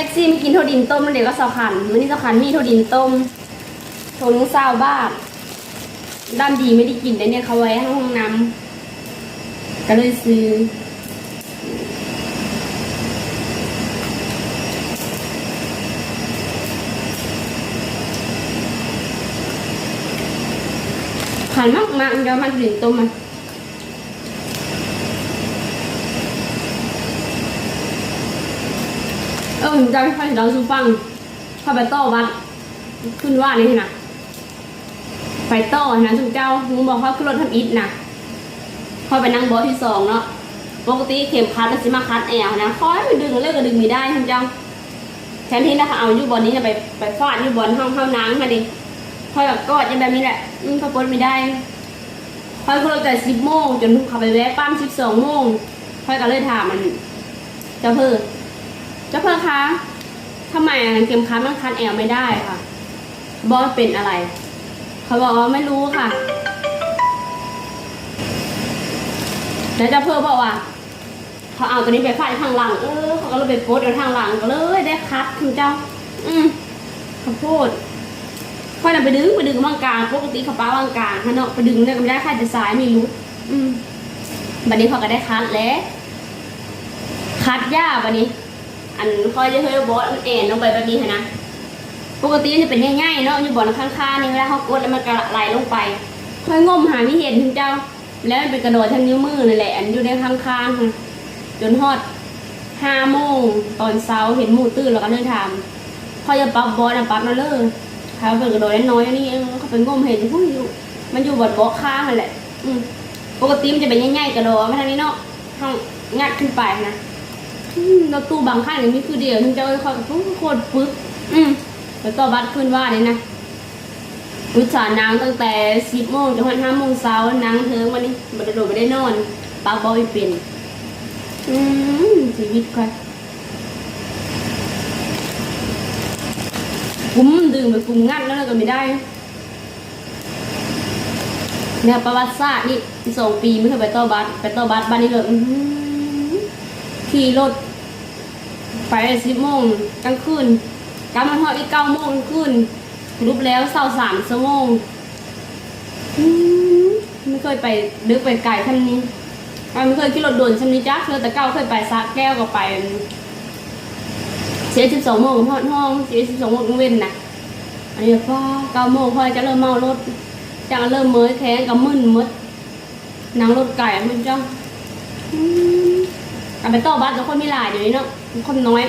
ແທັກຊີມາກິນຖົ່ວດິນຕົ້ມ ແລ້ວເດ ກັບເຊົາຄັນ. ມື້ນີ້ເຊົາຄັນມີຖົ່ວດິນຕົ້ມ ຖົ່ວໜຶ່ງຊາວບາດ. ດ້ານດີໄມ່ໄດ້ກິນໄດ໋ເນຍ ເຂົາໄວ້ໃຫ້ຫ້ອງນ້ຳ ກໍເລີຍຊື້. ຄັນມາກໆ ເຈົ້າ ມັນເປັນຕົ້ມມັນ. ເອີ ເຈົ້າ ຂ້ອຍຊິເລົ່າສູ່ຟັງ. ຂ້ອຍໄປຕໍ່ບັດ ຂຶ້ນວ່ານີ້ນະ ໄປຕໍ່ນະຊຸມເຈົ້າ. ຮູ້ບໍ່ ຂ້ອຍຂຶ້ນລົດທຳອິດນະ ຂ້ອຍໄປນັ່ງເບາະທີສອງເນາະ. ປົກກະຕິເຂັມຂັດມັນຊິມາຂັດແອວນະ ຂ້ອຍໄປດຶງເລີຍກໍດຶງບໍ່ໄດ້ຊຸມເຈົ້າ. ແທນທີ່ນະ ເຂົາເອົາຢູ່ບ່ອນນີ້ນະ ໄປ ໄປຟາດຢູ່ບ່ອນຫ້ອງເຮົານັ່ງຫັ້ນເດ. ຂ້ອຍກໍກອດຢູ່ແບບນີ້ແຫຼະ ອືມ ຂ້ອຍປົດບໍ່ໄດ້. ຂ້ອຍຂຶ້ນລົດແຕ່ສິບໂມງ ຈົນເຂົາໄປແວະປ້ຳສິບສອງໂມງ. ຂ້ອຍກໍເລີຍຖາມອັນ ເຈົ້າເພີ້ ເຈົ້າເພີ້ຄະ ທຳໄມອັນເຂັມຂັດມັນຂັດແອວໄມ່ໄດ້ຄະ ບອສເປັນອະໄລ? ເຂົາບອກວ່າ ໄມ່ຮູ້ຄະ. ແລ້ວເຈົ້າເພີ້ບອກວ່າ ເຂົາເອົາໂຕນີ້ໄປຟາດທາງຫຼັງ. ເອີ ເຂົາກໍເລີຍໄປປົດເອົາທາງຫຼັງ ກໍເລີຍໄດ້ຂັດເຂົາເຈົ້າ. ອືມ ຂະໂພດ. ຂ້ອຍນະໄປດຶງ ໄປດຶງວາງກາງ ປົກກະຕິເຂົາປະວາງກາງຫັ້ນເນາະ ໄປດຶງແນວໃດກໍໄດ້ ຂ້ອຍຈະສາຍໄມ່ຮູ້. ອືມ ບັດນີ້ຂ້ອຍກໍໄດ້ຂັດແລ້ວ ຂັດຢາ ບັດນີ້ ອັນ ຂ້ອຍຈະເຮັດໃຫ້ບອສມັນແອນລົງໄປແບບນີ້ຫັ້ນນະ. ປົກກະຕິມັນຈະເປັນໃຫຍ່ໆເນາະ ຢູ່ບ່ອນຂ້າງຄານີ້ ເວລາເຮົາກົດແລ້ວມັນກໍໄຫຼລົງໄປ. ຂ້ອຍງົມຫາມີເຫັນເຈົ້າ ແລ້ວມັນເປັນກະດອຍທາງນິ້ວມືນັ້ນແຫຼະ ອັນຢູ່ໃນຂ້າງຄາຫັ້ນ ຈົນຮອດຫ້າໂມງຕອນເຊົ້າ ເຫັນໝູ່ຕື່ນແລ້ວກໍເລີຍຖາມ. ຂ້ອຍຈະປັບບອສນະ ປັບນະເລີ ຖ້າເປັນກະດອຍນ້ອຍໆນີ້. ເອີ ຂ້ອຍໄປງົມເຫັນພຸ້ນຢູ່ ມັນຢູ່ບ່ອນເບາະຂ້າງຫັ້ນແຫຼະ. ອືມ ປົກກະຕິມັນຈະເປັນໃຫຍ່ໆ ກະດອຍມາທາງນີ້ເນາະ ເຮົາງັດຂຶ້ນໄປນະ. ອືມ ລົດຕູ້ບາງຄັນກໍມີຄືດຽວ ເຈົ້າເອີຍ ຂ້ອຍກໍໂຄດປຶກ. ອືມ ໄປຕໍ່ບັດຄືນວ່ານີ້ນະ ອຸດສ່ານັ່ງຕັ້ງແຕ່ສິບໂມງຈົນຮອດຫ້າໂມງເຊົ້າ ນັ່ງເທິງມານີ້ ບໍ່ໄດ້ໂດດ ບໍ່ໄດ້ນອນ ປັບເບົາະບໍ່ເປັນ. ອືມ ຊີວິດຂ້ອຍ ກຸມດຶງໄປກຸມງັດແລ້ວກໍບໍ່ໄດ້. ແນວປະຫວັດສາດນີ້ ສອງປີບໍ່ເຄີຍໄປຕໍ່ບັດ ໄປຕໍ່ບັດບາດນີ້ເລີຍ ອືມ ຂີ່ລົດໄປສິບໂມງກາງຄືນ ກັບມາຮອດອີກເກົ້າໂມງກາງຄືນ ສະຫຼຸບແລ້ວເຊົາສາມຊົ່ວໂມງ. ອືມ ບໍ່ເຄີຍໄປເດິກໄປໄກສ່ຳນີ້ ເຮົາບໍ່ເຄີຍຂີ່ລົດດົນສ່ຳນີ້ຈັກເທື່ອ. ແຕ່ເກົ່າເຄີຍໄປສະແກ້ວກໍໄປ ສິບເອັດ ສິບສອງໂມງຮອດຫ້ອງ ສິບເອັດ ສິບສອງໂມງກາງເວັນນະ. ອັນນີ້ ປາ ເກົ້າໂມງ ຂ້ອຍຈະເລີ່ມເມົາລົດ ຈັກເລີ່ມເມີຍແຂງ ກໍມຶນໝົດ ນັ່ງລົດໄກໝົດເຈົ້າ. ອືມ ການໄປຕໍ່ບັດແຕ່ຄົນມີຫຼາຍດຽວນີ້ເນາະ ຄົນນ້ອຍ